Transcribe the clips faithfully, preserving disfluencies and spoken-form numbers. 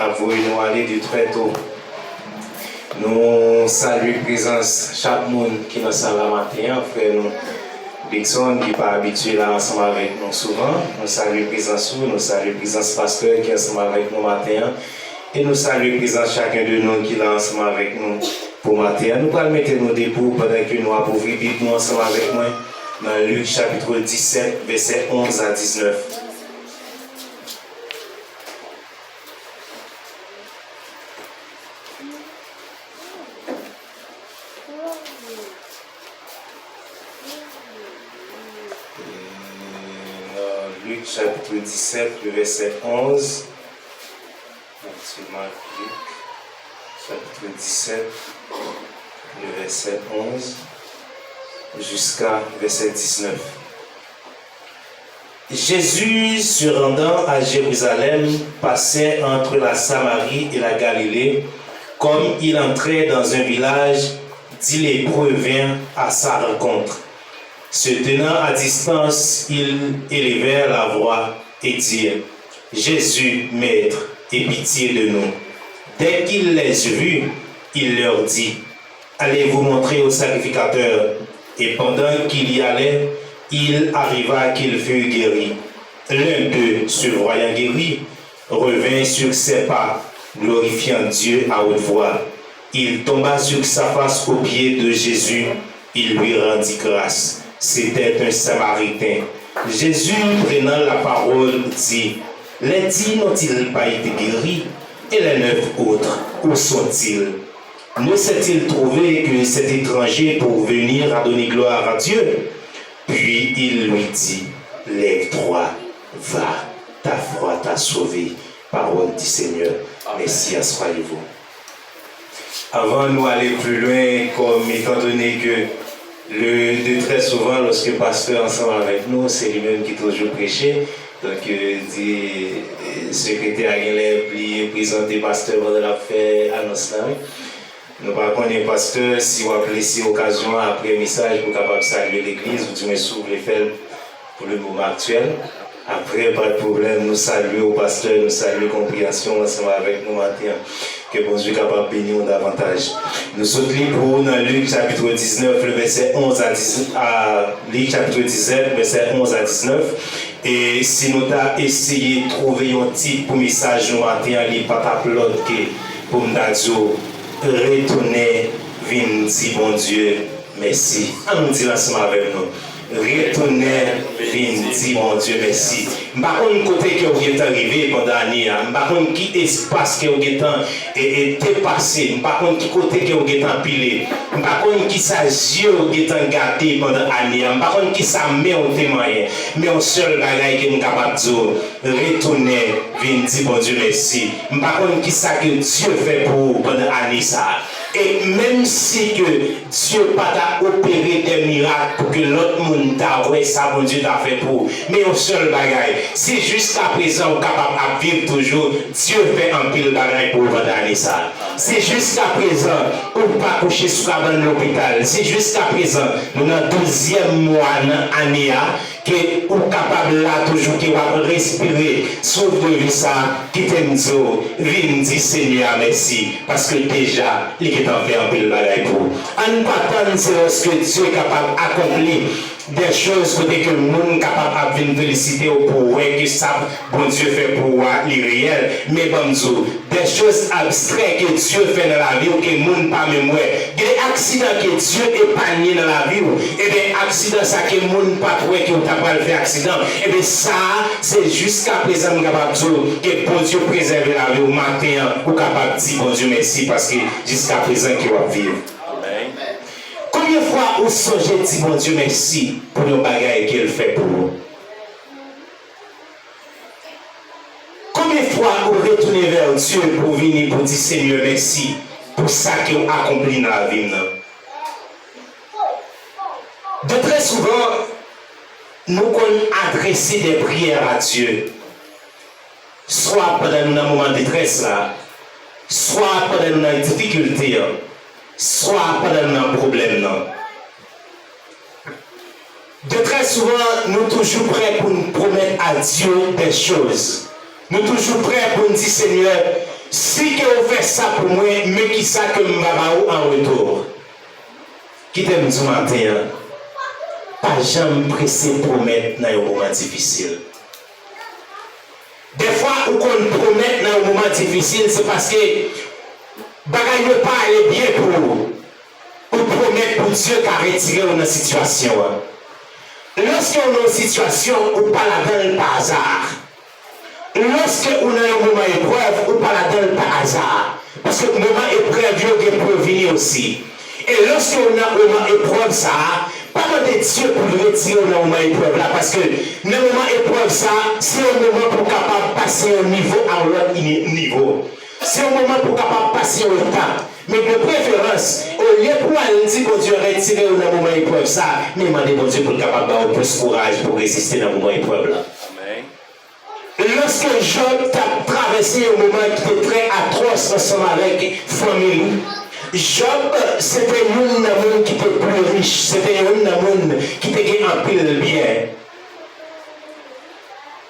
ap voye nou ale de trè to. Nou salye prezans chak moun ki nan sal la maten an, frè nou Dickson ki pa abitye la ansanm avèk nou souvan. Nou salye prezans ou, nou salye prezans pastè ki ansanm avèk nou maten an. E nou salye prezans chakun de nou ki la ansanm avèk nou pou maten an. Nou pral mete nou debou pandan ke nou ap ouvri Bib nou ansanm avèk mwen nan Lik chapit disèt, vèsè onz a diznèf. Nan Lik chapit disèt, le vèsè onz. Matye, Mak, Lik, chapit disèt, le vèsè onz jiska vèsè diznèf. Jésus, se rendant à Jérusalem, passait entre la Samarie et la Galilée. Comme il entrait dans un village, dix lépreux vinrent à sa rencontre. Se tenant à distance, ils élevèrent la voix et dirent, Jésus, Maître, aie pitié de nous. Dès qu'il les vit, il leur dit, Allez vous montrer au sacrificateur. Et pendant qu'il y allait, il arriva qu'il fut guéri. L'un d'eux, se voyant guéri, revint sur ses pas, glorifiant Dieu à haute voix. Il tomba sur sa face aux pieds de Jésus, il lui rendit grâce. C'était un Samaritain. Jésus, prenant la parole, dit, Les dix n'ont-ils pas été guéris? Et les neuf autres, où sont-ils? Ne s'est-il trouvé que cet étranger pour venir à donner gloire à Dieu? Puis il lui dit, Lève-toi, va, ta foi t'a sauvé. Parole du Seigneur. Merci, asseyez-vous. Avan nou ale pli lwen, kòm etandone ke le, de trè souvan, lòske pastè ansanm avèk nou, se li menm ki toujou preche. Donk, euh, di, euh, sekretè a genlè bliye prezante pastè pandan l ap fè anons la, wi. Nou pa konnen, pastè, si w ap lese okazyon an apre mesaj pou w kapab salye legliz, oudimwen si w vle fè l pou le moman aktyèl. Apre, pa de pwoblèm, nou salye w, pastè, nou salye konpreyansyon w ansanm avèk nou maten an. Ke Bondye kapab beni w davantaj. Nou sot li pou ou nan Lik chapit diznèf, le vèsè onz a diz, a, Lik chapit disèt, vèsè onz a diznèf. E si nou ta eseye twouve yon tit pou mesaj nou maten an, li pa t ap lòt ke pou m ta di w, retounen vin di Bondye mèsi. Ann nou di l ansanm avè m non. Retounen vin di Bondye mèsi. M pa konn kote ke w gentan rive pandan ane a. M pa konn ki espas ke w gentan e, e depase. M pa konn ki kote ke w gentan pile. M pa konn kisa zye w gentan gade pandan ane a. M pa konn kisa men w te manyen. Men yon sèl bagay ke m kapab di w, retounen vin di Bondye mèsi. M pa konn kisa ke Dye fè pou ou pandan ane sa a. E menm si ke Dye pa ta opere de mirak pou ke lòt moun ta wè sa Bondye ta fè pou ou, men yon sèl bagay, si jiskaprezan ou kapab ap viv toujou, Dye fè anpil bagay pou ou pandan ane sa a. Si jiskaprezan ou pa kouche sou kabann lopital, si jiskaprezan nou nan douzyèm mwa nan ane a, ke ou kapab la toujou, ke w ap respire, souf de vi sa, kite m di w, vin di Senyè a mèsi, paske deja li gentan fè anpil bagay pou ou. Ann pa tann se lòske Dye kapab akonpli de choz kote ke moun kapab ap vin felisite w pou w wè ke sa Bondye fè pou ou a, li reyèl. Men ban m di w, de choz abstrè ke Dye fè nan lavi w ke moun pa menm wè. Gen de aksidan ke Dye epanye nan lavi w. Ebyen, aksidan sa ke moun pa t wè ke w ta pral fè aksidan. Ebyen, sa a, se jiskaprezan m kapab di w ke Bondye prezève lavi w maten an. Ou kapab di Bondye mèsi paske jiskaprezan ke w ap viv. Konbyen fwa ou sonje di Bondye mèsi pou yon bagay ke l fè pou ou? Konbyen fwa ou retounen vè Dye pou w vini pou di Senyè mèsi pou sa ke w akonpli nan lavi m nan? De trè souvan, nou konn adrese de priyè a Dye, swa pandan nou nan moman detrès la, swa pandan nou nan difikilte an, swa pandan nou nan pwoblèm nan. De trè souvan, nou toujou prè pou n pwomèt a Dye de choz. Nou toujou prè pou n di, Senyè, Si ke ou fè sa pou mwen, men kisa ke m va ba ou an retou. Kite m di w maten an, pa janm prese pwomèt nan yon moman difisil. Dèfwa, ou konn pwomèt nan yon moman difisil, se paske bagay yo pa ale byen pou ou. Ou pwomèt pou Dye ka retire w nan sitiyasyon an. Lòske w nan yon sitiyasyon, ou pa ladan l pa aza. Lòske ou nan yon moman eprèv, ou pa ladan l pa aza. Paske moman eprèv yo gen pou yo vini osi. E lòske ou nan moman eprèv sa a, pa mande Dye pou l retire w nan moman eprèv la, paske nan moman eprèv sa a, se yon moman pou w kapab pase yon nivo a yon lòt ni-, nivo. Se yon moman pou w kapab pase yon etap. Men de preferans, olye pou w al di Bondye retire w nan moman eprèv sa a, men mande Bondye pou l kapab ba w plis kouraj pou w reziste nan moman eprèv la. Lòske Jòb t ap travèse yon moman ki te trè atwòs ansanm avèk fanmi li, Jòb se te youn nan moun ki te pli rich, se te youn nan moun ki te gen anpil byen.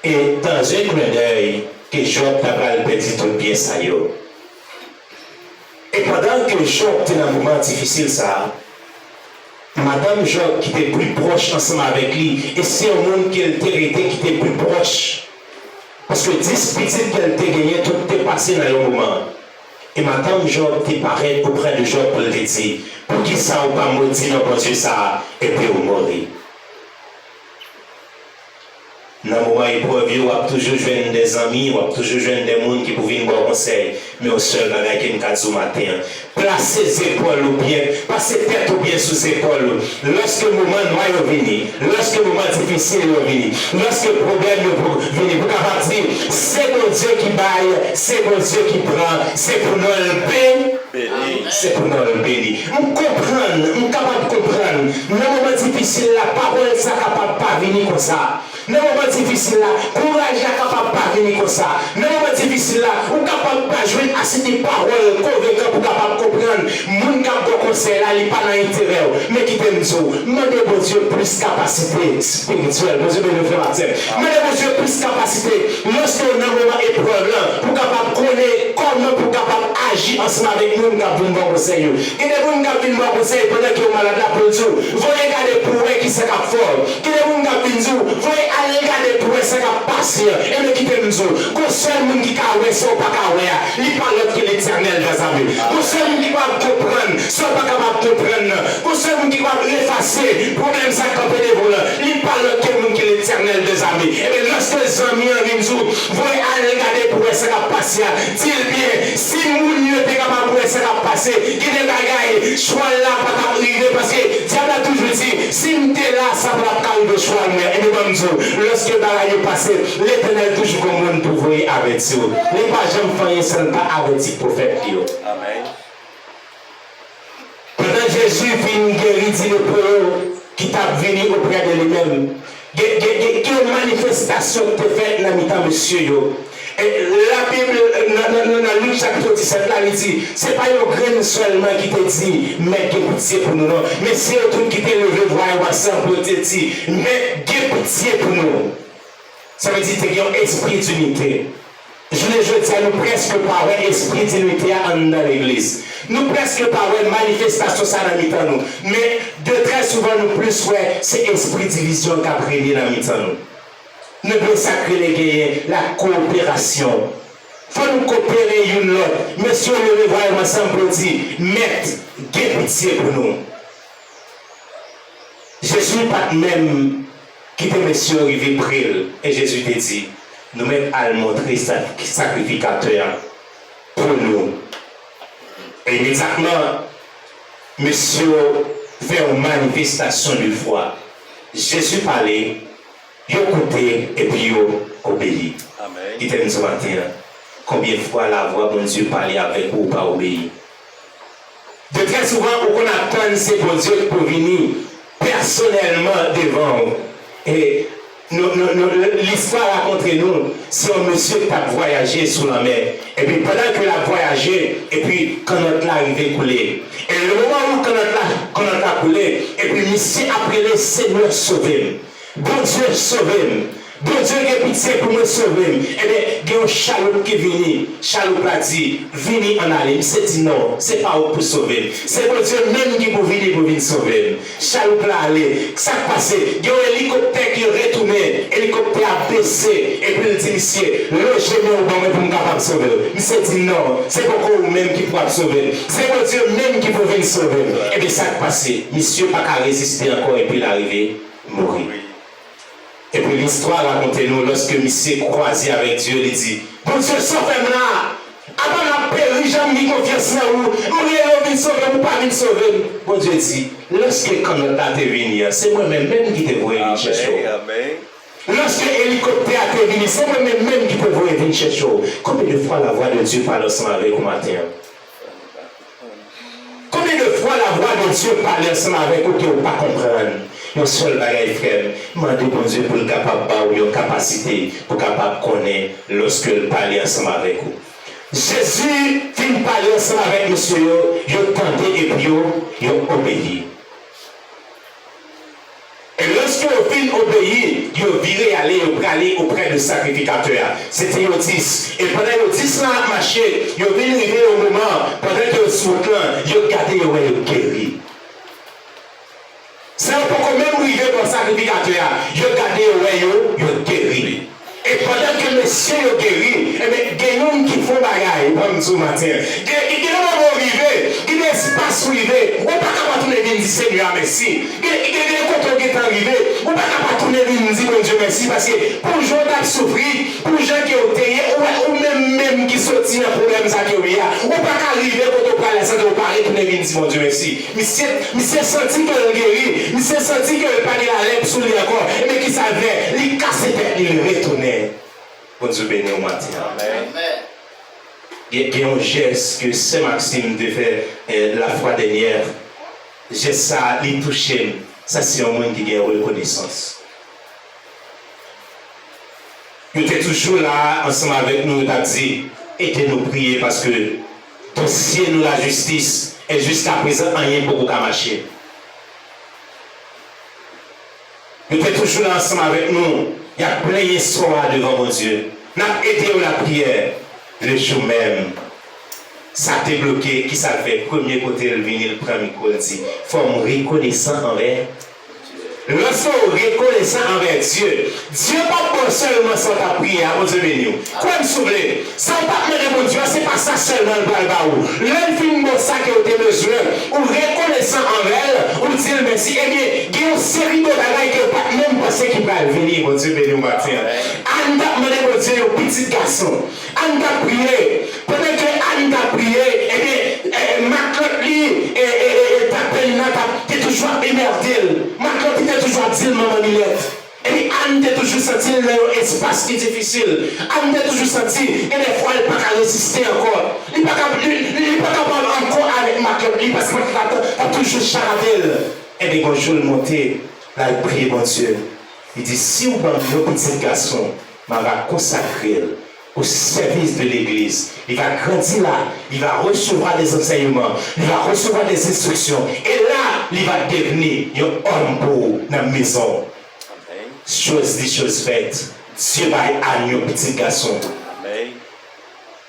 E dans un clin d'œil, ke Jòb ta pral pèdi tout byen sa yo. E pandan ke Jòb te nan moman difisil sa a, madanm Jòb ki te pi pwòch ansanm avèk li, e se yon moun ke l te rete ki te pi pwòch, paske dis pitit ke l te genyen, tout te pase nan yon moman. E madanm Jòb te parèt oprè de Jòb pou l te di, poukisa ou pa modi non Bondye sa a, epi ou mouri? Nan moman eprèv yo, w ap toujou jwenn de zanmi, w ap toujou jwenn de moun ki pou vin ba w konsèy. Men yon sèl bagay ke m ka di w maten an, plase zepòl ou byen, pase tèt ou byen sou zepòl ou. Lòske moman nwa yo vini, lòske moman difisil yo vini, lòske pwoblèm yo pou vini, pou kapab di, se Bondye ki bay, se Bondye ki pran, se pou non l beni. Se pou non l beni. M konprann, m kapab konprann. Nan moman difisil la, pawòl sa kapab pa vini konsa. Nan moman difisil la, kouraj la kapab pa vini konsa. Nan moman difisil la, ou kapab pa jwenn ase de pawòl konvenkan pou kapab konprann moun k ap ba w konsèy la, li pa nan enterè w. Men kite m di w, mande Bondye plis kapasite espirityèl. Bondye beni w, frè m ak sè m. Mande Bondye plis kapasite lòske w nan moman eprèv lan, pou kapab konnen kòman pou kapab aji ansanm avèk moun k ap vin ba w konsèy yo. Gen de moun k ap vin ba w konsèy pandan ke w malad la pou l di w, voye gade pou w wè kisa k ap fè w. Gen de moun k ap vin di w, voye al gade pou w wè sa k ap pase an. Ebyen, kite m di w, gon sèl moun ki ka wè sa w pa ka wè a, li pa lòt ke Letènèl dèzame. Gon sèl moun ki kapab konprann sa w pa kapab konprann nan. Gon sèl moun ki kapab efase pwoblèm sa k kanpe devan w lan, li pa lòt ke moun ki Letènèl dèzame. Ebyen, lòske zanmi an vin di w, voye al gade pou w wè sa k ap pase a, di l byen, si moun yo te kapab wè sa k ap pase, gen de bagay, chwal la pa t ap rive, paske dyab la toujou di, si m te la, sa pa t ap ka rive chwal mwen. Ebyen, ban m di w, lòske bagay yo pase, Letènèl toujou gon moun pou voye avèti w. Li pa janm fè anyen san l pa avèti pwofèt li yo. Pandan Jezi fin geri dis lepre yo ki t ap vini oprè de li menm, gen, gen, gen, gen yon manifestasyon ki te fèt nan mitan mesye yo. E Labib, nan, nan, nan, nan Lik chapit disèt la, li di, se pa yon grenn sèlman ki te di, Mèt, gen pitye pou nou, non. Men se yo tout ki te leve vwa yo ansanm pou yo te di, Mèt, gen pitye pou nou. Sa vle di te gen yon espri dinite. Jounen jodi a, nou prèske pa wè espri dinite a anndan legliz. Nou prèske pa wè manifestasyon sa nan mitan nou. Men, de trè souvan, nou plis wè se espri divizyon k ap renye nan mitan nou. Nou dwe sa k rele genyen la koperasyon. Fò nou kopere youn lòt. Mesye yo leve vwa yo ansanm pou yo di, Mèt, gen pitye pou nou. Jezi pa t menm kite mesye yo rive pre l, e Jezi te di, nou mèt al montre sa-, sakrifikatè a pou nou. E imedyatman, mesye yo fè yon manifestasyon de fwa. Jezi pale, yo koute, epi yo obeyi. Kite m di w maten an, konbyen fwa lavwa Bondye pale avèk ou, ou pa obeyi? De trè souvan, ou konn ap tann se Bondye ki pou vini pèsonèlman devan w. E nou, nou, nou, listwa rakonte nou, se yon mesye ki t ap vwayaje sou lanmè. Epi pandan ke l ap vwayaje, epi kannòt la rive koule. E le moman ou kannòt la, kannòt la koule, epi misye ap rele, Senyè, sove m. Bondye, sove m. Bondye gen pitye pou mwen, sove m. Ebyen, gen yon chaloup ki vini. Chaloup la di, vini, ann ale. Misye di, non, se pa ou k pou sove m. Se Bondye menm ki pou vini pou vin sove m. Chaloup la ale. Sa k pase? Gen yon elikoptè ki retounen. Elikoptè a bese. Epi l di misye, lonje men w ban mwen pou m kapab sove w. Misye di, non, se poko ou menm ki pou ap sove m. Se Bondye menm ki pou vin sove m. Ebyen, sa k pase? Misye pa ka reziste ankò epi l arive mouri. Epi listwa rakonte nou, lòske misye kwaze avèk Dye, li di, Bondye, sove m la! Apa m ap peri, jan m gen konfyans nan ou, m rele w vin sove m, ou pa vin sove m. Bondye di, lòske kannòt la te vini an, se mwen menm menm ki te voye vin chèche w. Lòske elikoptè a te vini, se mwen menm menm ki te voye vin chèche w. Combien de fois la voix de Dieu parle ensemble avec vous matin? Konbyen de fwa lavwa de Dye pale ansanm avèk ou ke w pa konprann? Yon sèl bagay, frè m, mande Bondye pou l kapab ba w yon kapasite pou w kapab konnen lòske l pale ansanm avèk ou. Jezi fin pale ansanm avèk mesye yo, yo tande epi yo, yo obeyi. E lòske yo fin obeyi, yo vire ale, yo prale oprè de sakrifikatè a. Se te yo dis. E pandan yo dis lan ap mache, yo vin rive yon moman, pandan ke yo sou wout lan, yo gade, yo wè yo geri. Sa yo poko menm rive bò sakrifikatè a, yo gade, yo wè yo, yo geri. E pandan ke mesye yo geri, ebyen, gen youn ki fè yon bagay, ban m di w maten an. Gen, gen, gen moman w rive, gen espas w rive, ou pa ka pa tounen vin di Senyè a mèsi. Gen, gen, gen kote w gentan rive, ou pa ka pa tounen vin di Bondye mèsi, paske pou jan w t ap soufri, pou jan ke w te ye, ou wè, ou menm menm ki soti nan pwoblèm sa ke w ye a, ou pa ka rive kote w prale san ke w pa retounen vin di Bondye mèsi. Misye, misye santi ke l geri, misye santi ke l pa gen lalèp sou li ankò. Ebyen, kisa l fè? Li kase tèt li, li retounen. Bondye beni w maten an. Amèn. Gen, gen yon jès ke Sè Maxime te fè, eh, lafwa dènyè. Jès sa a, li touche m. Sa se yon moun ki gen rekonesans. Yo te toujou la ansanm avèk nou, yo t ap di, ede nou priye paske dosye nou lajistis, e jiskaprezan, anyen poko ka mache. Yo te toujou la ansanm avèk nou, y ap plenyen sò a devan Bondye. N ap ede yo lapriyè. Le jou menm, sa te bloke, kisa l fè? Premye kote l vini, l pran mikwo, l di, fò m rekonesan anvè Lòske w rekonesan anvè Dye, Dye p ap ba w sèlman sa w t ap priye a, Bondye beni w. Kwè m si w vle, sa w t ap mande Bondye a, se pa sa sèlman l pral ba ou. Lè l fin ba w sa ke w te bezwen, ou rekonesan anvè l, ou di l mèsi, ebyen, gen yon seri de bagay ke w pa t menm panse ki pral vini. Bondye beni w maten an. Ann t ap mande Bondye yon pitit gason. Ann t ap priye. Pandan ke Ann t ap priye, ebyen, e, e, matlòt li, e, e, e, e, t ap, Penina t ap, te toujou ap emède l. Matlòt li te toujou ap di l manman Milèt. Epi Ann te toujou santi l nan yon espas ki difisil. Ann te toujou santi, gen de fwa, l pa ka reziste ankò. Li pa ka, li, li, li pa kapab ankò avèk matlòt li, paske matlòt la t ap, t ap toujou chate l. Ebyen, gon jou, l monte, l al priye Bondye. Li di, si w ban m yon pitit gason, m a va konsakre l o sèvis de legliz. Li va grandi la, li va resevwa des enseignements, li va resevwa des instructions. E la, li va devni yon òm pou ou nan mezon w. Amèn. Choz di, choz fèt. Dye bay Ann yon pitit gason. Amèn.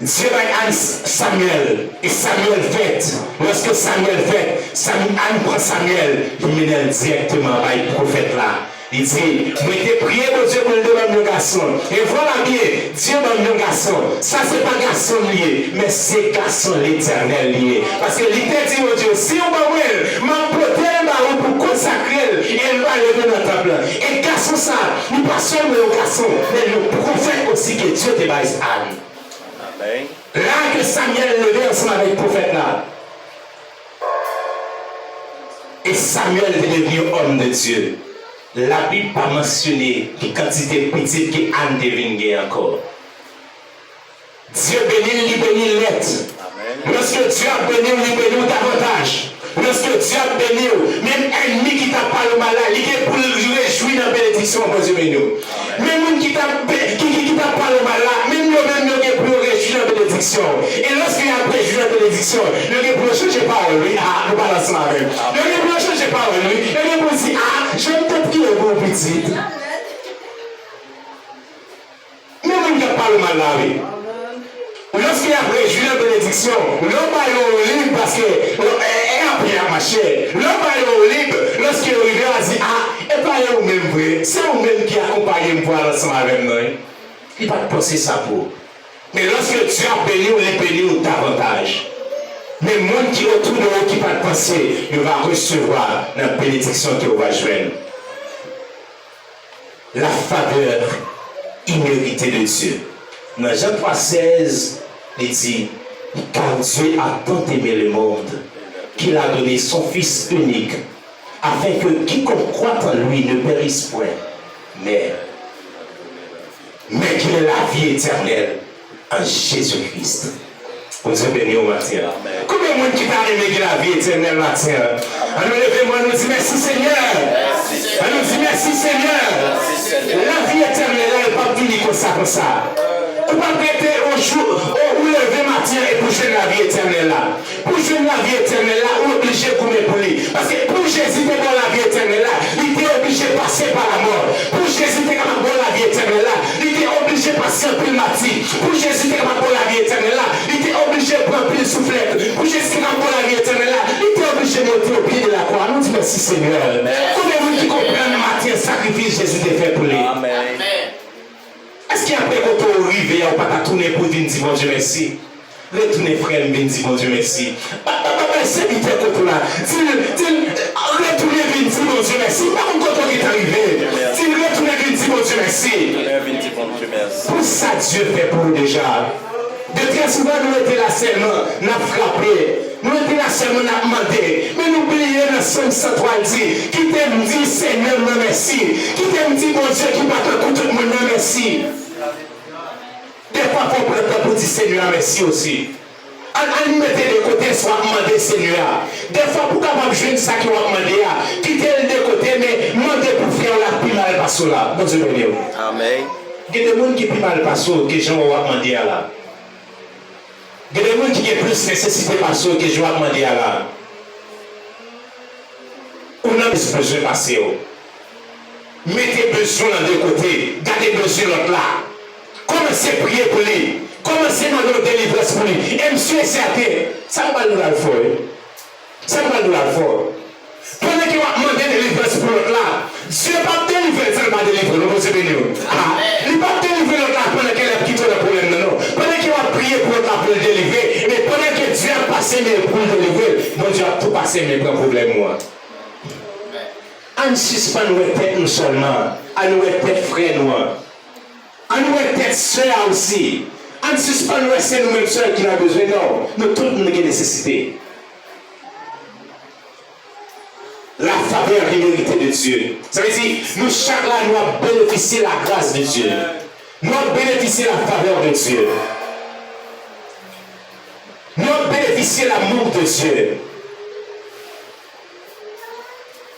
Dye bay Ann Samyèl, e Samyèl fèt. Lòske Samyèl fèt, Sam-, Ann pran Samyèl, li mennen l dirèkteman bay pwofèt la. Li di, mwen te priye Bondye pou l te ban m yon gason. E vwala byen, Dye ban m yon gason. Sa se pa gason m li ye, men se gason Letènèl li ye. Paske li te di Bondye, si w ban mwen l, m ap pote l ba ou pou konsakre l, e l va leve nan tanp lan. E gason sa, li pa sèlman yon gason, men yon pwofèt osi ke Dye te bay Ann. Amèn. La ke Samyèl leve ansanm avèk pwofèt la. E Samyèl te devni yon òm de Dye. Labib pa mansyone ki kantite pitit ke Ann te vin gen ankò. Dye beni l, li beni l nèt. Amèn. Lòske Dye ap beni w, li beni w davantaj. Lòske Dye ap beni w, menm ènmi ki t ap pale w mal la, li gen pou l rejwi nan benediksyon Bondye beni w. Menm moun ki t ap be-, ki, ki, ki t ap pale w mal la, menm yo menm yo gen pou yo rejwi nan benediksyon. E lòske y ap rejwi nan benediksyon, yo gen pou yo chanje pawòl, wi. A, nou pale ansanm avè m. Yo gen pou yo chanje pawòl, wi. Yo gen pou yo di, a, jan m te priye pou ou, pitit. Pale mal la, wi. Lòske y ap rejwi nan benediksyon, lè w ba yo yon lib, paske, e, e, apre y ap mache. Lè w ba yo yon lib, lòske yo rive, yo di, a, e pa e ou menm vre, se ou menm ki akonpaye m pou al ansanm avè m nan, wi. Li pa t panse sa pou ou. Men lòske Dye ap beni w, li beni w davantaj. Men moun ki otou de ou ki pa t panse, yo va resevwa nan benediksyon ke w va jwenn. La faveur imméritée de Dieu. Nan Jan twa sèz, li di, Car Dieu a tant aimé le monde, qu'il a donné son Fils unique, afin que quiconque croit en lui ne périsse point, mais, mais qu'il ait la vie éternelle en Jésus-Christ. Bondye beni w maten an. Konbyen moun ki ta renmen gen lavi etènèl maten an? Ann nou leve men nou di, mèsi, Senyè. Ann nou di, mèsi, Senyè. Lavi etènèl la, li p ap vini konsa, konsa. Ou p ap rete yon jou, o, ou leve maten an epi w jwenn lavi etènèl la. Pou jwenn lavi etènèl la, ou oblije goumen pou li. Paske pou Jezi te ba w lavi etènèl la, li te oblije pase pa lamò. Pou Jezi te kapab ba w lavi etènèl la, li te oblije pase anpil mati. Pou Jezi te kapab ba w lavi etènèl la, li te oblije pran anpil souflèt. Pou Jezi te kapab ba w lavi etènèl la, li te oblije monte o pye de la kwa. Nou di mèsi, Senyè. Konbyen moun ki konprann maten sakrifis Jezi te fè pou li? Èske apre kote w rive a, ou pa ta tounen pou vin di Bondye mèsi? Retounen, frè m, vin di Bondye mèsi. Ba, ba, ba, bay sèvitè kote w la. Di l, di l, retounen vin di Bondye mèsi. M pa konn kote w gentan rive. Di l, retounen vin di Bondye mèsi. Pou sa Dye fè pou ou deja. De trè souvan, nou rete la sèlman, n ap frape. Nou rete la sèlman, n ap mande. Men nou bliye nan Sòm san twa, l di, kite m di Senyè m nan mèsi. Kite m di Bondye ki pa tankou tout moun nan mèsi. Dèfwa, fò w pran tan pou di Senyè a mèsi osi. Ann, ann mete de kote sa w ap mande Senyè a. Dèfwa, pou w kapab jwenn sa ke w ap mande a, kite l de kote, men mande pou frè w la k pi mal pase w la. Bondye beni w. Amèn. Gen de moun ki pi mal pase w ke jan w ap mande a la. Gen de moun ki gen plis nesesite pase w ke jan w ap mande a la. Ou nan plis bezwen pase w. Mete bezwen w lan de kote, gade bezwen lòt la. Kòmanse priye pou li. Kòmanse mande yon delivrans pou li. E m si e sèten, sa m pral nou l al fè, wi. Sa m pral nou l al fè. Pandan ke w ap mande delivrans pou lòt la, Dye p ap delivre l san l pa delivre w, non, Bondye beni w. A, li p ap delivre lòt la pandan ke l ap kite w nan pwoblèm nan, non. Pandan ke w ap priye pou lòt la pou l delivre, men pandan ke Dye ap pase men l pou l delivre l, Bondye ap tou pase men pran pwoblèm ou an. Ann sispann wè tèt nou sèlman, ann wè tèt frè nou an. Ann wè tèt sè a osi. Ann sispann wè se nou menm sèl ki nan bezwen, non. Nou tout nou gen nesesite. La faveur imméritée de Dieu. Sa vle di, nou chak la, nou ap benefisye la grâce de Dieu. Nou ap benefisye la faveur de Dieu. Nou ap benefisye l'amour de Dieu.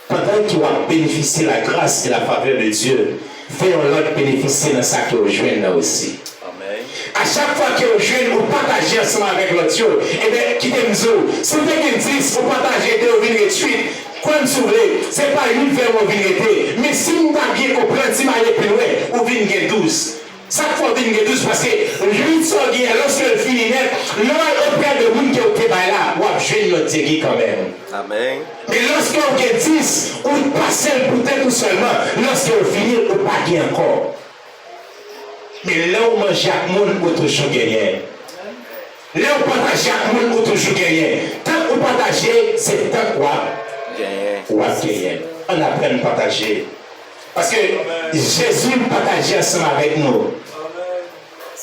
Pandan ke w ap benefisye la grâce et la faveur de Dieu, fè yon lòt benefisye nan sa ke w jwenn nan osi. Amèn. A chak fwa ke w jwenn, ou pataje ansanm avèk lòt yo. Ebyen, kite m di w, si w te gen dis, ou pataje de, ou vin ret uit, kwè m si w vle, se pa uit vre w vin rete. Men si m ta byen konprann, si m ale pi lwen, ou vin gen douz. Sa k fè w vin gen douz, paske uit sa w genyen, lòske l fini nèt, lè w al oprè de moun ke w te bay la, w ap jwenn yon degi kanmenm. Amèn. Men lòske w gen dis, ou pase l pou tèt ou sèlman, lòske l fini, ou pa gen ankò. Men lè w manje ak moun, ou toujou genyen. Lè w pataje ak moun, ou toujou genyen. Tank ou pataje, se tank w ap, genyen. W ap genyen. Ann aprann pataje. Paske Jezi pataje ansanm avèk nou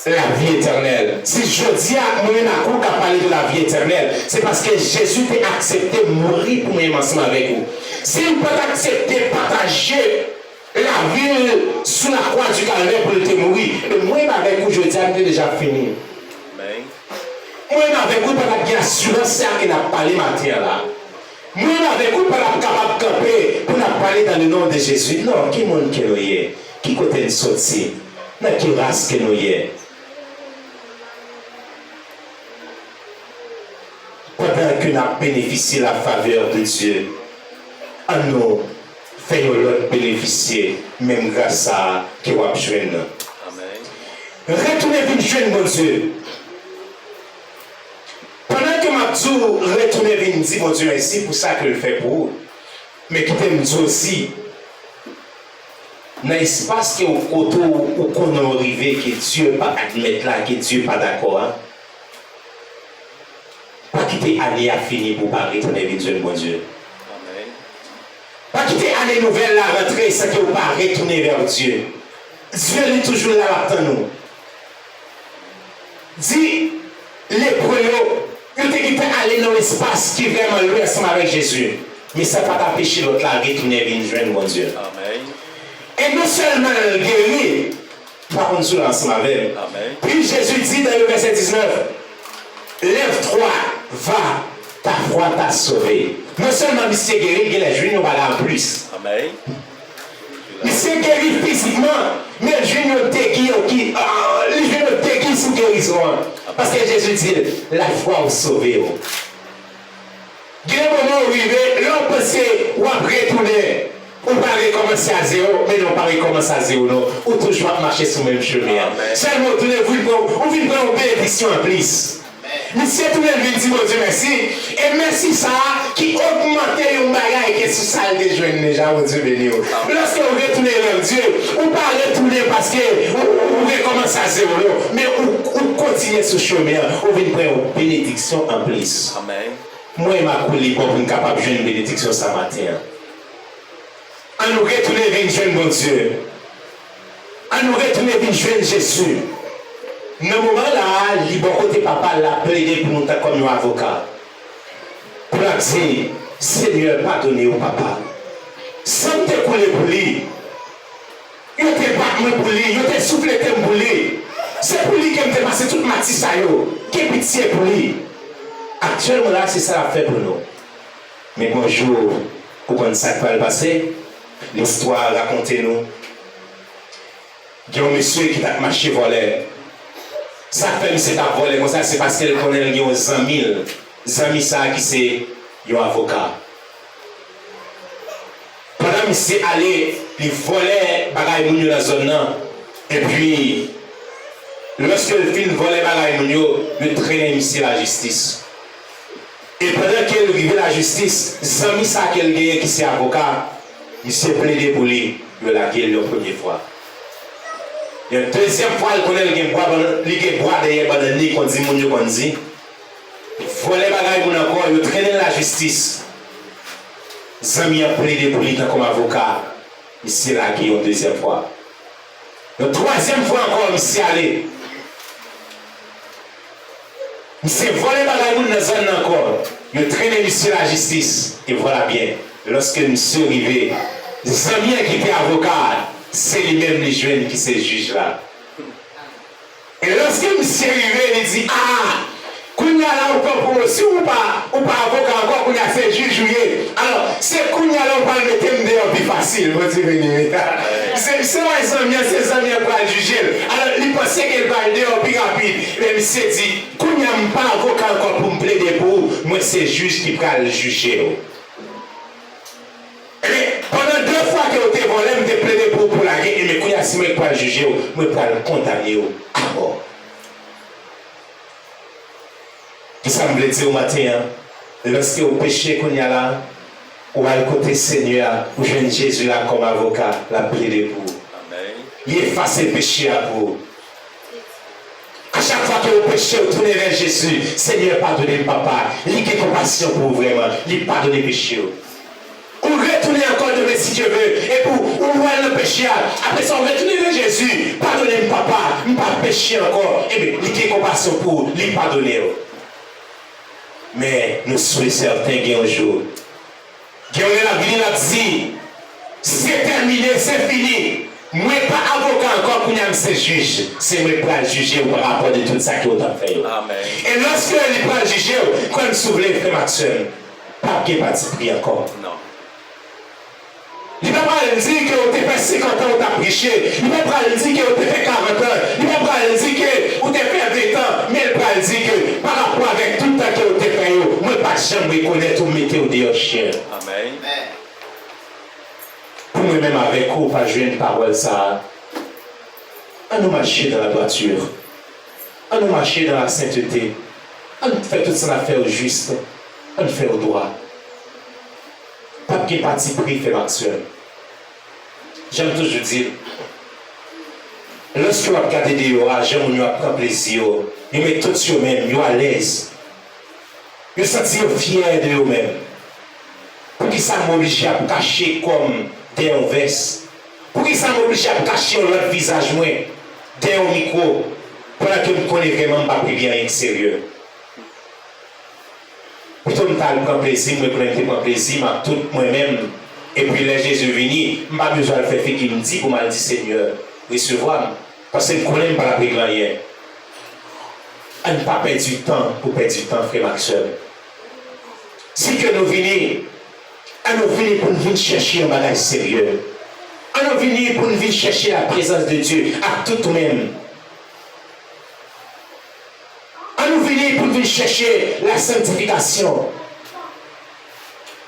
lavi etènèl. Si jodi a, mwen menm ak ou ka pale de lavi etènèl, se paske Jezi te aksepte mouri pou mwen menm ansanm avèk ou. Si l pa t aksepte pataje lavi l sou lakwa di Kalvè pou l te mouri, ebyen mwen menm avèk ou jodi a, nou te deja fini. Mwen menm avèk ou pa t ap gen asirans sa ke n ap pale maten an la. Mwen menm avèk ou pa t ap kapab kanpe pou n ap pale dans le nom de Jésus. Non, ki moun ke nou ye? Ki kote n soti? Nan ki ras ke nou ye? Pandan ke n ap benefisye la faveur de Dieu, ann nou fè yon lòt benefisye menm gras sa a ke w ap jwenn nan. Amèn. Retounen vin jwenn Bondye. Pandan ke m ap di w retounen vin di Bondye mèsi pou sa ke l fè pou ou, men kite m di w osi, nan espas ke w, kote w, ou konnen w rive, ke Dye pa admèt la, ke Dye pa dakò a, pa kite ane a fini pou w pa retounen vin jwenn Bondye. Pa kite ane nouvèl la rantre san ke w pa retounen vè Dye. Dye li toujou la, l ap tann ou. Di lepre yo, yo te gentan ale nan yon espas ki vrèman lwen ansanm avèk Jezi. Men sa pa t anpeche lòt la retounen vin jwenn Bondye. E non sèlman l geri, pa konn sou la ansanm avè m. Pi Jezi di nan yon vèsè diznèf, lève-toi, va, ta foi t'a sauvé. Non sèlman misye geri, genlè jwenn yon bagay anplis. Misye geri fizikman, men l jwenn yon degi ki, ah, li jwenn yon degi sou gerizon an. Paske Jezi di l, lafwa w sove w. Gen moman w rive, lè w panse w ap retounen, ou pral rekòmanse a zewo, men non, w pa rekòmanse a zewo non. Ou toujou ap mache sou menm chemen an. Sèlman w tounen vin pran, ou vin pran yon benediksyon anplis. Misye tounen vin di Bondye mèsi, e mèsi sa a ki ogmante yon bagay ke sou sa l te jwenn deja, Bondye beni w. Lòske w retounen vè Dye, ou pa retounen paske ou, ou rekòmanse a zewo non, men ou, ou kontinye sou chemen an, ou vin pran yon benediksyon anplis. Mwen m ak ou libè pou n kapab jwenn benediksyon sa maten an. Ann nou retounen vin jwenn Bondye. Ann nou retounen vin jwenn Jezi. Nan moman la a, li bò kote Papa l, l ap plede pou nou tankou yon avoka. Pou l ap di, Senyè, padone yo, Papa. San m te koule pou li, yo te bat mwen pou li, yo te souflete m pou li. Se pou li ke m te pase tout mati sa yo. Gen pitye pou li. Aktyèlman la, se sa l ap fè pou nou. Men gon jou, ou konn sa k pral pase? Listwa rakonte nou, gen yon mesye ki t ap mache vòlè. Sa k fè misye t ap vòlè konsa, se paske l konnen l gen yon zanmi l. Zanmi sa a ki se yon avoka. Pandan misye ale, li vòlè bagay moun yo nan zòn nan. Epi, lòske l fin vòlè bagay moun yo, yo trennen misye lajistis. E pandan ke l rive lajistis, zanmi sa ke l genyen ki se avoka, misye plede pou li, yo lage l yon premye fwa. Yon dezyèm fwa, l konnen l gen bwa, li gen bwa dèyè bannann li, konn di moun yo konn di. Vòlè bagay moun ankò, yo trennen l lajistis. Zanmi an plede pou li tankou avoka, misye lage yon dezyèm fwa. Yon twazyèm fwa ankò, misye ale. Misye vòlè bagay moun nan zòn nan ankò. Yo trennen misye lajistis. E vwala byen, lòske misye rive, zanmi an ki te avoka a, se li menm li jwenn ki se jij la. E lòske misye rive, li di, a, kounye a la ou pran pwomosyon, ou pa, ou pa avoka ankò, kounye a se jij ou ye. Alò, se kounye a la ou pral mete m deyò pi fasil, Bondye beni wi. Se, se wè zanmi an, se zanmi an k pral jije l. Alò, li panse ke l pral deyò pi rapid. Men misye di, kounye a m pa avoka ankò pou m plede pou ou, mwen se jij ki pral jije w. Ebyen, pandan de fwa ke w te vòlè, m te plede pou w pou lage, ebyen, kounye a, si mwen k pral jije w, mwen pral kondane w amò. Kisa m vle di w maten an? Lòske w peche kounye a la, ou al kote Senyè a, ou jwenn Jezi la kòm avoka, l ap plede pou ou. Li efase peche a pou ou. A chak fwa ke ou peche, ou tounen vè Jezi, Senyè, padone m, Papa. Li gen konpasyon pou ou vrèman. Li padone peche w. Ou retounen ankò demen, si Dye ve, epi w, ou al nan peche a. Apre sa, ou retounen vè Jezi, padone m, Papa. M pa peche ankò. Ebyen, li gen konpasyon pou ou. Li padone w. Men, nou si e sèten gen yon jou. Gen yon lè l ap vini, l ap di, se tèmine, se fini. Mwen pa avoka ankò, kounye a m se jij. Se mwen k pral jije w pa rapò de tout sa ke w t ap fè yo. E lòske li pral jije w, kwè m si w vle, frè m ak sè m, p ap gen patipri ankò. Li pa pral di ke w te fè senkant an w t ap preche. Li pa pral di ke w te fè karant an. Li pa pral di ke w te fè ven tan. Men l pral di ke pa rapò avèk tout tan ke w te fè yo, mwen pa t janm rekonèt ou, m mete w deyò chen. Pou mwen menm avèk ou, w pa jwenn pawòl sa a. Ann nou mache dans la droiture. Ann nou mache dans la sainteté. Ann fè tout sa n ap fè yo jis. Ann fè yo dwa. P ap gen patipri, frè m ak sè m. Jan m toujou di l, lòske w ap gade deyò a, jan moun yo ap pran plezi yo, yo met tout sou yo menm, yo alèz. Yo santi yo fyè de yo menm. Poukisa m oblije ap kache kò m dèyè yon vès? Poukisa m oblije ap kache yon lòt vizaj mwen dèyè yon mikwo, pandan ke m konnen vrèman m p ap rive anyen k serye? Pito m t al pran plezi m, mwen konnen m te pran plezi m ak tout mwen menm. Epi lè Jezi vini, m pa bezwen al fè figi m di pou m al di Senyè, resevwa m. Paske m konnen m pa t ap regle anyen. Ann pa pèdi tan pou pèdi tan, frè m ak sè m. Si ke nou vini, ann nou vini pou n vin chèche yon bagay serye. Ann nou vini pou n vin chèche la prezans de Dye ak tout ou menm. Ann nou vini pou n vin chèche la sanktifikasyon.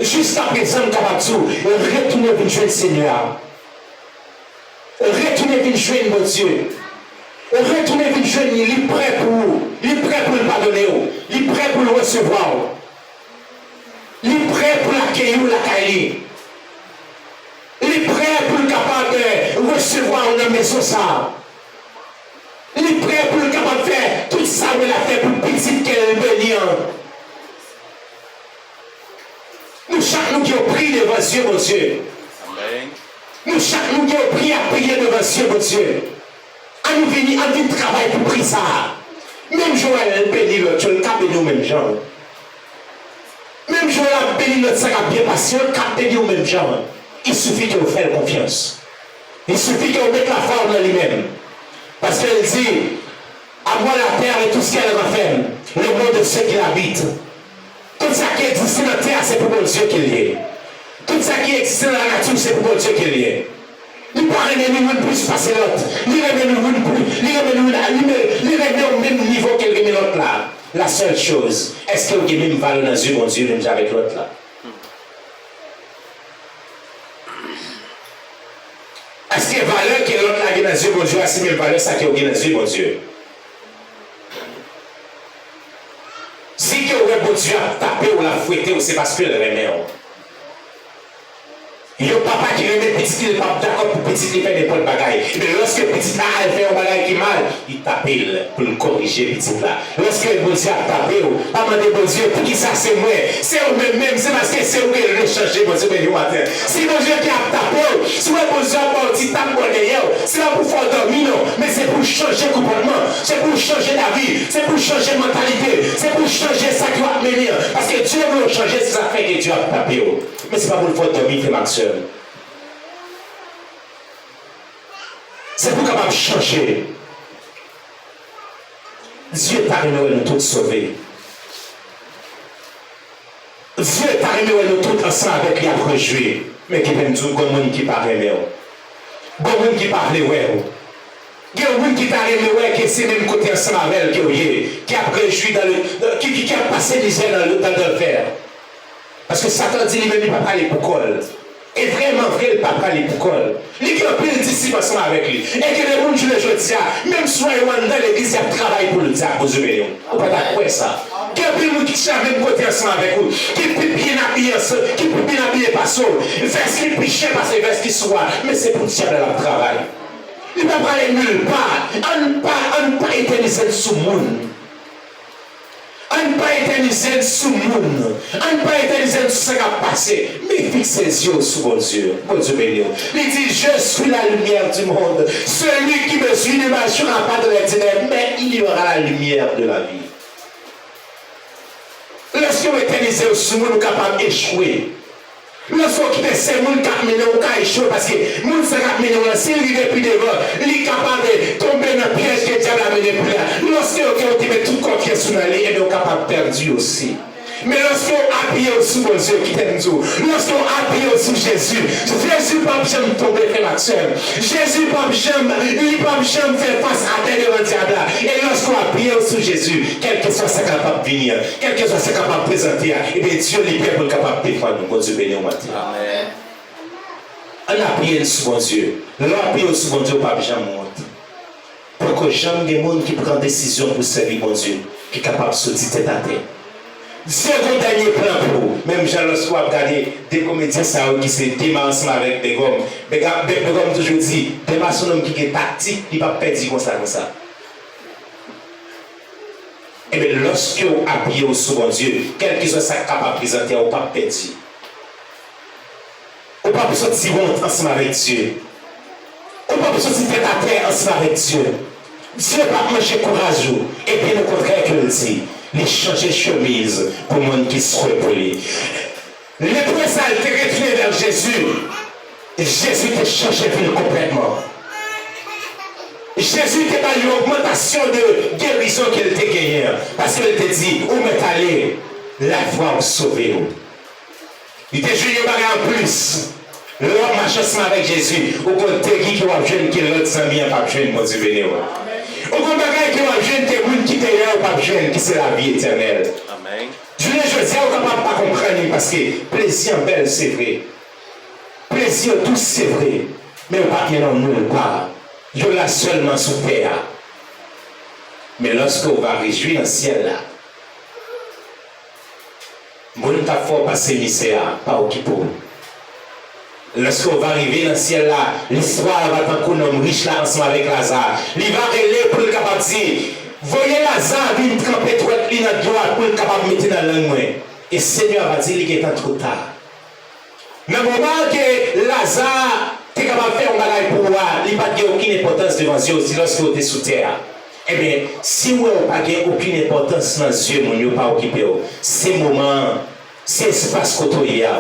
Jiskaprezan, m kapab di w, retounen vin jwenn Senyè a. Retounen vin jwenn Bondye. Retounen vin jwenn li, li prè pou ou. Li prè pou l padone w. Li prè pou l resevwa w. Li prè pou l akeyi w lakay li. Li prè pou l kapab, eh, resevwa w nan mezon sa a. Li prè pou l kapab fè tout sa w la fè pou pitit ke l beni an. Nou chak nou gen yon pri devan zye Bondye. Amèn. Nou chak nou gen yon pri a peye devan zye Bondye. Ann nou vini, ann vin travay pou pri sa a. Menm jan w wè l beni lòt yo, l ka beni w menm jan. Menm jan w ap beni lòt sa k ap byen pase yo, l ka beni w menm jan. Il suffit ke w fè l konfyans. Il suffit ke w met lafwa w nan li menm. Paske l di, à moi la terre et tout ce qu'elle renferme, le monde et ceux qui l'habitent. Tout sa ki egziste nan tè a, se pou Bondye ke l ye. Tout sa ki egziste nan lanati, se pou Bondye ke l ye. Li pa renmen nou youn plis pase lòt. Li renmen nou youn pli, li renmen nou youn, li, men- li renmen w menm nivo ke l renmen lòt la. La seule chose, èske w gen menm valè nan zye Bondye menm jan avèk lòt la? Èske valè ke lòt la gen nan zye Bondye a, se menm valè sa ke w gen nan zye Bondye? Si ke w wè Bondye ap tape w, l ap fwete w, se paske l renmen w. Yon papa ki renmen pitit li, li p ap dakò pou pitit li fè nenpòt bagay. Men lòske pitit la al fè yon bagay ki mal, li tape l pou l korije pitit la. Lòske Bondye ap tape w, pa mande Bondye, "Poukisa se mwen?" Se ou menm menm, se paske se ou ke l vle chanje, Bondye beni w maten. Si Bondye te ap tape w, si w wè Bondye ap ba w ti tap bò dèyè w, se pa pou fè w dòmi non, men se pou w chanje konpòtman, se pou w chanje lavi, se pou w chanje mantalite, se pou w chanje sa ki w ap mennen an. Paske Dye vle w chanje, se sa k fè ke Dye ap tape w. Men se pa pou l fè w dòmi, frè m ak sè m. Se pou w kapab chanje. Dye ta renmen wè nou tout sove. Dye ta renmen wè nou tout ansanm avèk li ap rejwi. Men kite m di w, gon moun ki pa renmen w. Gon moun ki pa vle wè w. Gen yon moun ki ta renmen wè ke se menm kote ansanm avè l ke w ye, ki ap rejwi dan le, ki, ki, ki ap pase mizè nan, dan, dan lè. Paske Satan di li menm li pa prale pou kò l. E vrèman vre, li pa prale pou kò l. Li gen anpil disip ansanm avèk li. E gen de moun jounen jodi a, menm si w wè yo anndan legliz, y ap travay pou ledyab, Bondye beni w. Ou pa ta kwè sa. Gen anpil moun ki chita menm kote ansanm avèk ou, ki pi byen abiye ansanm, ki pi byen abiye pase w, vès li pi chè pase vès ki sou a, men se pou dyab la l ap travay. Li pa prale nil pa. Ann pa, ann pa etènize n sou moun. Ann pa etènize n sou moun. Ann pa etènize n sou sa k ap pase. Men fikse zye w sou Bondye. Bondye beni w. Li di, "Je suis la lumière du monde. Celui qui me suit ne marchera pas dans les ténèbres, mais il y aura la lumière de la vie." Lòske w etènize w sou moun, ou kapab echwe. Lòske w kite se moun k ap mennen w, ou ka echwe, paske moun sa k ap mennen w lan, si l rive pi devan, li kapab tonbe nan pyèj ke dyab la mennen pou li a. Lòske w, ke w te met tout konfyans ou nan li, ebyen, w kapab pèdi osi. Men lòske w apiye w sou Bondye, kite m di w, lòske w apiye w sou Jezi, Jezi p ap janm tonbe, frè m ak sè m. Jezi p ap janm, li p ap janm fè fas atè devan dyab la. E lòske w apiye w sou Jezi, kèlkeswa sa k ap vini an, kèlkeswa sa k ap prezante a, ebyen, Dye li prè pou l kapab defann nou. Bondye beni w maten. Amèn. Ann apiye n sou Bondye. Lè w apiye w sou Bondye, ou p ap janm wont. Poko janm gen moun ki pran desizyon pou sèvi Bondye ki kapab soti tèt atè. Dye gen dènye plan pou ou. Menm jan lòske w ap gade de komedyen sa yo ki se Dema ansanm avèk Bègòm. Bèga- Bè- Bègòm toujou di, Dema se yon nonm ki gen taktik, li p ap pèdi konsa konsa. Ebyen, lòske w apiye w sou Bondye, kèlkeswa sa k kapab prezante a, ou p ap pèdi. Ou p ap soti wont ansanm avèk Dye. Ou p ap soti tèt atè ansanm avèk Dye. Dye p ap manje kouraj ou. E byen okontrè ke l di, li chanje chemiz pou moun ki swè pou li. Lepre sa, l te retounen vè Jezi. Jezi te chanje vi l konplètman. Jezi te ba li yon ogmantasyon de gerizon ke l te genyen an, paske l te di, ou mèt ale, lafwa w sove w. Li te jwenn yon bagay anplis. Lè w ap mache ansanm avèk Jezi, ou gon degi ke w ap jwenn ke lòt zanmi an p ap jwenn, Bondye beni w. Ou gon bagay ke w ap jwenn ke moun ki dèyè w p ap jwenn, ki se lavi etènèl. Jounen jodi a, ou kapab pa konprann li, paske plezi an bèl, se vre. Plezi yo dous, se vre, men yo pa gen nan nil pa. Yo la sèlman sou tè a. Men lòske w va rejwi nan syèl la, moun k ap fè w pase mizè a pa okipe w. Lòske w va rive nan syèl la, listwa a va tankou nonm rich la ansanm avèk Laza. Li va rele pou l kapab di, voye Laza vin tranpe dwèt li nan dlo a pou l kapab mete nan lang mwen. E Senyè a va di li gentan twò ta. Nan moman ke Laza te kapab fè yon bagay pou ou a, li pa t gen okenn enpòtans devan zye w si lòske w te sou tè a. Ebyen, si w wè w pa gen okenn enpòtans nan zye moun yo pa okipe w, se moman an, se espas kote w ye a.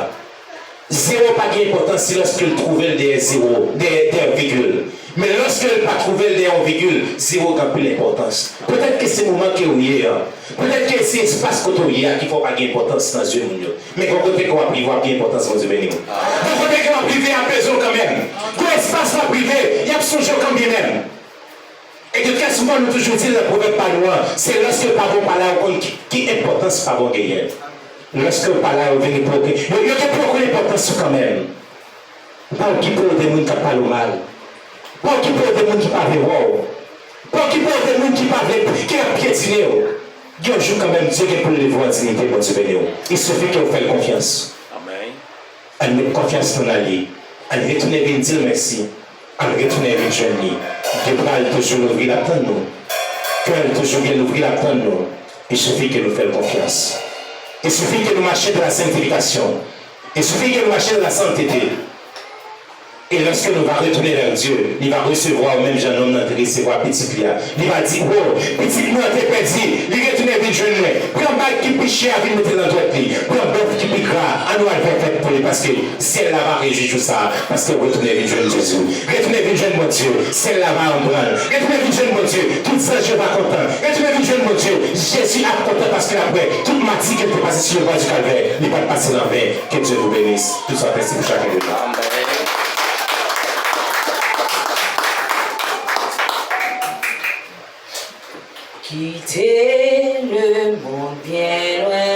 Zewo pa gen enpòtans si lòske l twouve l dèyè zewo, dèyè, dèyè yon vigil. Men lòske l pa twouve l dèyè yon vigil, zewo gen anpil enpòtans. Petèt ke se moman ke w ye an, petèt ke se espas kote w ye a ki fè w pa gen enpòtans nan zye moun yo. Men gon kote ke w ap rive, w ap gen enpòtans, Bondye beni w. Gon kote ke w ap rive, y ap bezwen w kanmenm. Gon espas w ap rive, y ap sonje w kanmenm. E ke trè souvan nou toujou di l nan pwovèb pa nou an, se lòske pavon pa la yo konn ki, ki enpòtans pavon genyen. Lòske w pa la yo vini pou yo, yo, yo gen pou yo konn enpòtans ou kanmenm. Pa okipe w de moun k ap pale w mal. Pa okipe w de moun ki pa vle wè w. Pa okipe w de moun ki pa vle, ki ap pyetine w. Gen yon jou kanmenm, Dye gen pou l leve w an diyite, Bondye beni w. Il suffit ke w fè l konfyans. Ann met konfyans nou nan li. Ann retounen vin di l mèsi. Ann retounen vin jwenn li. De bra l toujou louvri, l ap tann nou. Kè l toujou byen louvri, l ap tann nou. Il suffit ke nou fè l konfyans. Il suffit ke nou mache dans la sanctification. Il suffit ke nou mache dans la sainteté. E lòske nou va retounen vè Dye, li va resevwa w menm jan nonm nan te resevwa pitit li a. Li va di, wo, pitit mwen an te pèdi, li retounen vin jwenn mwen. Pran bag ki pi chè a vin mete nan dwèt li. Pran bèf ki pi gra, ann al fè fèt pou li, paske syèl la va rejwi jou sa a, paske w retounen vin jwenn Jezi. Retounen vin jwenn Bondye, syèl la va anbrann. Retounen vin jwenn Bondye, tout zanj yo va kontan. Retounen vin jwenn Bondye, Jezi ap kontan paske l ap wè tout mati ke l te pase sou lebwa di Kalvè, li pa t pase l an ven. Que Dieu vous bénisse. Tout sa, mèsi pou chacun de nous. Kite lemonn byen lwen.